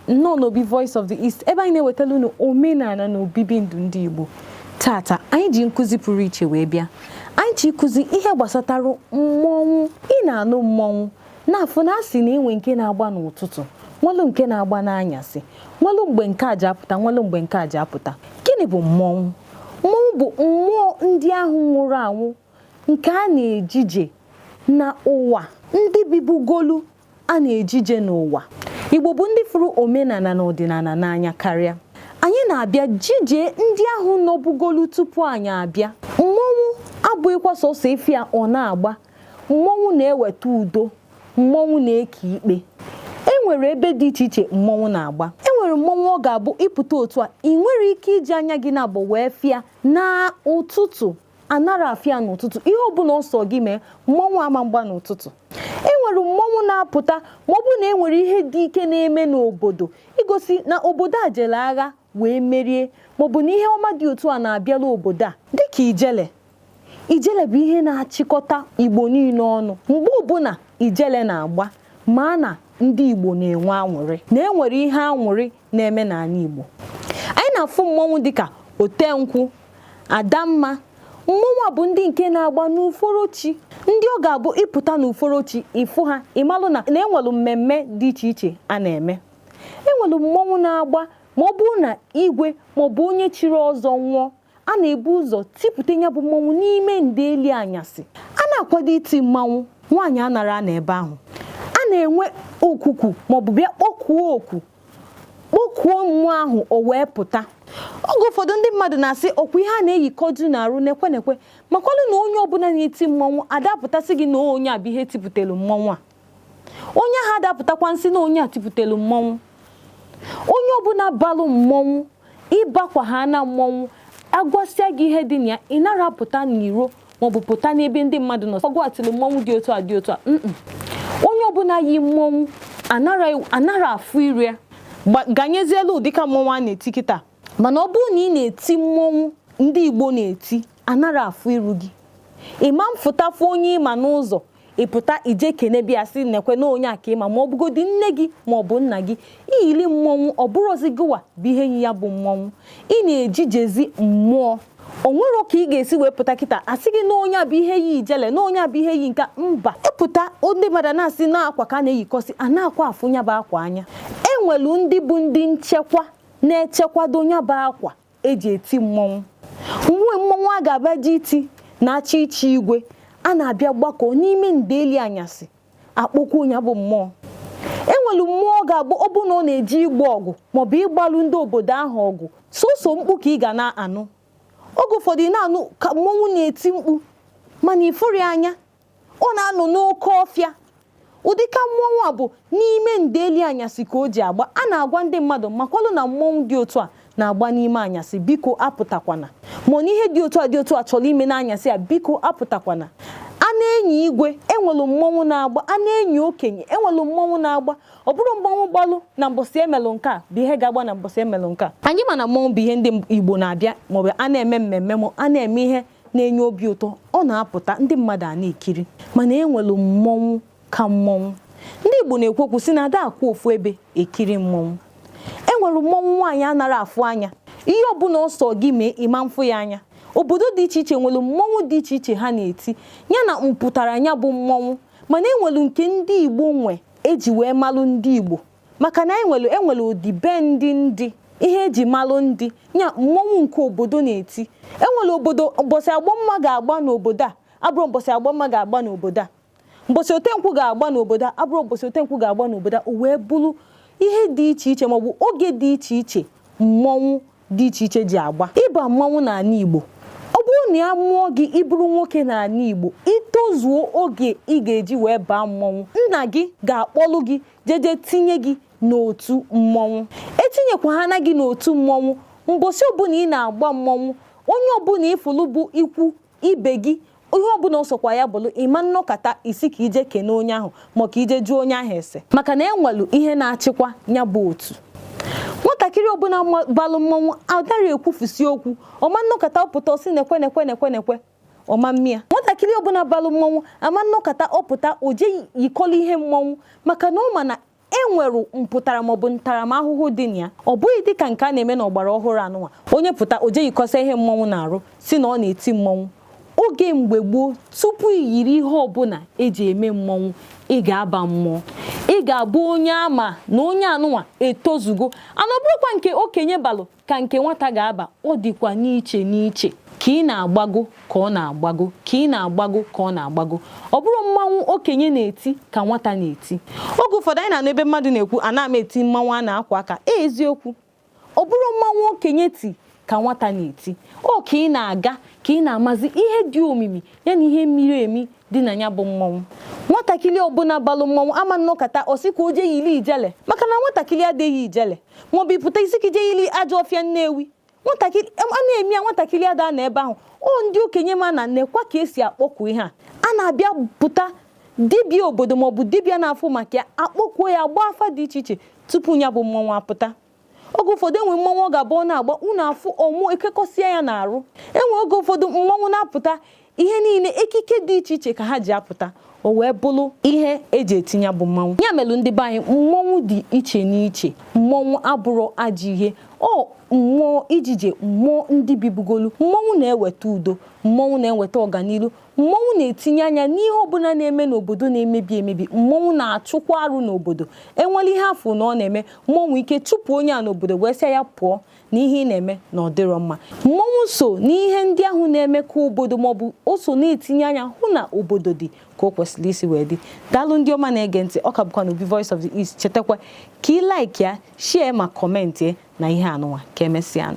Nnọọ n'obi Voice of the East, ebe anyị na-ewetara unu omenala na obibi ndụ ndị Igbo. Tata anyị ji nkụzi pụrụ iche wee bịa. Anyị ji ịkụzi ihe gbasatara mmọnwụ. Ị na-anụ mmọnwụ na-afụ na a sị na enwe nke na-agba n'ụtụtụ, nwelu nke na-agba n'anyasị, nwelu mgbe nke a ji apụta, nwelu mgbe nke a ji apụta. Gịnị bụ mmọnwụ? Mmọnwụ bụ mmụọ ndị ahụ nwụrụ anwụ nke a na-ejije na ụwa ndị bibugolu a na-ejije n'ụwa. Igbo bụ ndị fụrụ omenala na ọdịnala n'anya karịa. Anyị na-abịa jije ndị ahụ nọbugolu tupu anyị abịa. Mmọnwụ abụghịkwa sọsọ ife a ọ na-agba. Mmọnwụ na-eweta udo, mmọnwụ na-eke ikpe. E nwere ebe dị iche iche mmọnwụ na-agba. E nwere mmọnwụ ọ ga-abụ ịpụta otu a, ị nwere ike iji anya gị na-abụ wee fịa na ụtụtụ. Anara afịa n'ụtụtụ, ihe ọbụla ọsọ gị mee, mmọnwụ ama mgba n'ụtụtụ. E nwere mmọnwụ na-apụta ma ọ bụrụ na e nwere ihe dị ike na-eme n'obodo, igosi na obodo a jere agha wee merie, maọbụ na ihe ọma dị otu a na-abịala obodo a, dịka ijele. Ijele bụ ihe na-achịkọta Igbo niile ọnụ. Mgbe ọbụla ijele na-agba, ma na ndị Igbo na-enwe anwụrị na e nwere ihe anwụrị na-eme n'ala Igbo. Anyị na-afụ mmọnwụ dịka otenkwụ, adamma. Mmọnwụ a bụ ndị nke na-agba n'uforochi, ndị ọ ga-abụ ịpụta n'uforochi ịfụ ha, ịmalụ na enwelu mmemme dị iche iche a na-eme. Enwelu mmọnwụ na-agba ma ọ bụrụ na igwe maọbụ onye chiri ọzọ nwụọ, a na-ebu ụzọ tipụta ya bụ mmọnwụ n'ime ndeli anyasị. A na-akwado iti mmanwụ, nwaanyị anara na ebe ahụ. A na-enwe okuku maọbụ bịa kpọkuo oku, kpọkuo mmụọ ahụ o wee pụta. Oge ụfọdụ ndị mmadụ na-asị ọkwa ihe a na-eyikọju n'arụ nekwe nekwe, makwalụ na onye ọbụla na-eti mmọnwụ adapụtasị gị na onye a bụ ihe tipụtelu mmọnwụ a. Onye ahụ adapụtakwa nsị na onye a tipụtelu mmọnwụ. Onye ọbụla balụ mmọnwụ, ịbakwa ha na mmọnwụ, agwasịa gị ihe dị na ya, ị nara apụta n'iro maọbụ pụta n'ebe ndị mmadụ nọ ọgwatịrị mmọnwụ dị otu a dị otu a. Onye ọbụla yi mmọnwụ anara afụ iru ya, ganyezielu ụdịka mmọnwụ a na-eti kịta. Mana ọ bụrụ na ị na-eti mmọnwụ ndị Igbo na-eti, anara afụ iru gị. Ịma mfụtafụ onye ịma n'ụzọ, ịpụta ije kene bịa sị nekwe na onye a ka ịma, ma ọ bụgodi nne gị ma ọ bụ nna gị. Iyili mmọnwụ, ọ bụrụzi gịwa bụ ihe yi ya bụ mmọnwụ. Ị na-ejijezi mmụọ. O nwero ka ị ga-esi wee pụta kịta asị gị na onye a bụ ihe yi ijele, na onye a bụ ihe yi nka. Mba, ịpụta ndị mmadụ na-asị na akwa ka a na-eyikọsị, a na-akwa afụ ya bụ akwa anya. Enwelu ndị bụ ndị nchekwa na-echekwado ya bụ akwa eji eti mmọnwụ. Mgbe mmọnwụ a ga-abịa ji iti na-achọ ichi igwe, a na-abịa gbakọ n'ime ndeli anyasị akpọkwa onye bụ mmụọ. Enwelu mmụọ ga-abụ ọ bụ na ọ na-eji ịgba ọgụ maọbụ ịgbalụ ndị obodo ahụ ọgụ, soso mkpu ka ị ga na-anụ. Oge ụfọdụ ị na-anụ ka mmọnwụ na-eti mkpu, mana ịfụrụ ya anya, ọ na-anọ n'oke ọfịa. Ụdịka mmọnwụ a bụ n'ime ndeli anyasị ka o ji agba. A na-agwa ndị mmadụ makwalụ na mmọnwụ dị otu a na-agba n'ime anyasị, biko apụtakwana. Ma na ihe dị otu a dị otu a chọrọ ime n'anyasị a, biko apụtakwana. A na-enyi igwe, enwelu mmọnwụ na-agba. A na-enyi okenye, enwelu mmọnwụ na-agba. Ọ bụrụ mmọnwụ gbalụ na mbọsị emelụ nke a bụ ihe ga-agba na mbọsị emelụ nke a. Anyị ma na mmọnwụ bụ ihe ndị Igbo na-abịa maọbụ a na-eme mmemme ma a na-eme ihe na-enye obi ụtọ, ọ na-apụta ndị mmadụ a na-ekiri. Mana enwelu mmọnwụ ka mmọnwụ. Ndị Igbo na-ekwu okwu sị na ada akwụ ofu ebe ekiri mmọnwụ. Enwere mmọnwụ nwaanyị anara afụ anya. Ihe ọbụla ọsọ gị mee, ịma mfụ ya anya. Obodo dị iche iche nwere mmọnwụ dị iche iche ha na-eti, ya na mpụtara ya bụ mmọnwụ. Mana enwelu nke ndị Igbo nwe eji wee malụ ndị Igbo, maka na enwere odibe ndị ihe eji malụ ndị ya mmọnwụ nke obodo na-eti. Enwere obodo mbọsị agbọmma ga-agba n'obodo a abụrụ mbọsị agbọmma ga-agba n'obodo a, mbọsị otenkwụ ga-agba n'obodo a abụrụ mbọsị otenkwụ ga-agba n'obodo a. O wee bụrụ ihe dị iche iche maọbụ oge dị iche iche mmọnwụ dị iche iche ji agba. Ịba mmọnwụ n'ala Igbo, ọ bụrụ na ya mụọ gị ịbụrụ nwoke n'ala Igbo, itozuo oge ị ga-eji wee baa mmọnwụ, nna gị ga-akpọlụ gị jeje tinye gị n'otu mmọnwụ. Etinyekwa ha na gị n'otu mmọnwụ, mbọsị ọbụla ị na-agba mmọnwụ, onye ọbụla ịfụlụ bụ ikwu ibe gị, ihe ọbụla ọsọkwa ya bụlụ, ịma nnọkọta isi ka ije kene onye ahụ ma ka ije jụọ onye ahụ ese, maka na enwelu ihe na-achịkwa ya bụ otu. Nwatakịrị ọbụla balụ mmọnwụ adara ekwufusi okwu, ọma nnọkọta ọpụta ọsị nekwe nekwe nekwe nekwe, ọma mmịa. Nwatakịrị ọbụla balụ mmọnwụ ama nnọkọta ọpụta o je yikọlụ ihe mmọnwụ, maka na ọ ma na e nwere mpụtara maọbụ ntaramahụhụ dị na ya. Ọ bụghị dịka nke a na-eme n'ọgbara ọhụrụ anụnwa, onye pụta o je yikọsa ihe mmọnwụ na-arụ, sị na ọ na-eti mmọnwụ. Oge mgbe gboo, tupu i yiri ihe ọbụla eji eme mmọnwụ, ị ga-aba mmụọ, ị ga-abụ onye ama na onye anụnwa etozugo. Ana ọ bụrụkwa nke okenye balụ ka nke nwata ga-aba, ọ dịkwa n'iche n'iche. Ka ị na-agbago ka ọ na-agbago, ka ị na-agbago ka ọ na-agbago. Ọ bụrụ mmanwụ okenye na-eti ka nwata na-eti. Oge ụfọdụ anyị na-anụ ebe mmadụ na-ekwu, "Ana m eti mmanwụ a na-akwa aka." Ee, eziokwu, ọ bụrụ mmanwụ okenye ti ka nwata na-eti. Ọ ka ị na-aga ka ị na-amazi ihe dị omimi ya na ihe miri emi dị na ya bụ mmọnwụ. Nwatakịrị ọbụla balụ mmọnwụ ama nnọkọta ọ sị ka o jee yili ijele, maka na nwatakịrị adịghị ijele, maọbụ ịpụta isi ka ije yili ajọ ọfịa Nnewi. Nwatakịrị a na-eme ya, nwatakịrị ada na ebe ahụ. Ọ ndị okenye ma na nekwa ka esi akpọkwu ihe a. A na-abịa pụta dibịa obodo maọbụ dibịa na-afụ maka ya, akpọkwuo ya, gbaa afa dị iche iche tupu ya bụ mmọnwụ apụta. Oge ụfọdụ enwe mmọnwụ ọ ga-abụ ọ na-agba, unu afụ ọmụ ekekọsịa ya n'arụ. Enwe oge ụfọdụ mmọnwụ na-apụta, ihe niile ekike dị iche iche ka ha ji apụta, o wee bụrụ ihe eji etinye bụ mmanwụ. Ya melụ ndị be anyị, mmọnwụ dị iche n'iche. Mmọnwụ abụrụ ajọ ihe, ọ mmụọ ijije, mmụọ ndị bibugolu. Mmọnwụ na-eweta udo, mmọnwụ na-eweta ọganilu, mmọnwụ na-etinye anya n'ihe ọbụla na-eme n'obodo na-emebi emebi, mmọnwụ na-achụkwa arụ n'obodo. Enwere ihe afọ na ọ na-eme, mmọnwụ ike chụpụ onye a n'obodo wee sị ya pụọ na ihe ị na-eme na ọ dịrọ mma. Mmọnwụ so n'ihe ndị ahụ na-eme ka obodo, maọbụ o so na-etinye anya hụ na obodo dị ka o kwesịrị isi wee dị. Daalụ, ndị ọma na-ege ntị. Ọ ka bụkwa n'Obi Voice of the East. Chetakwa ka ị like ya, share ma comment na ihe anụnwa. Ka emesịa.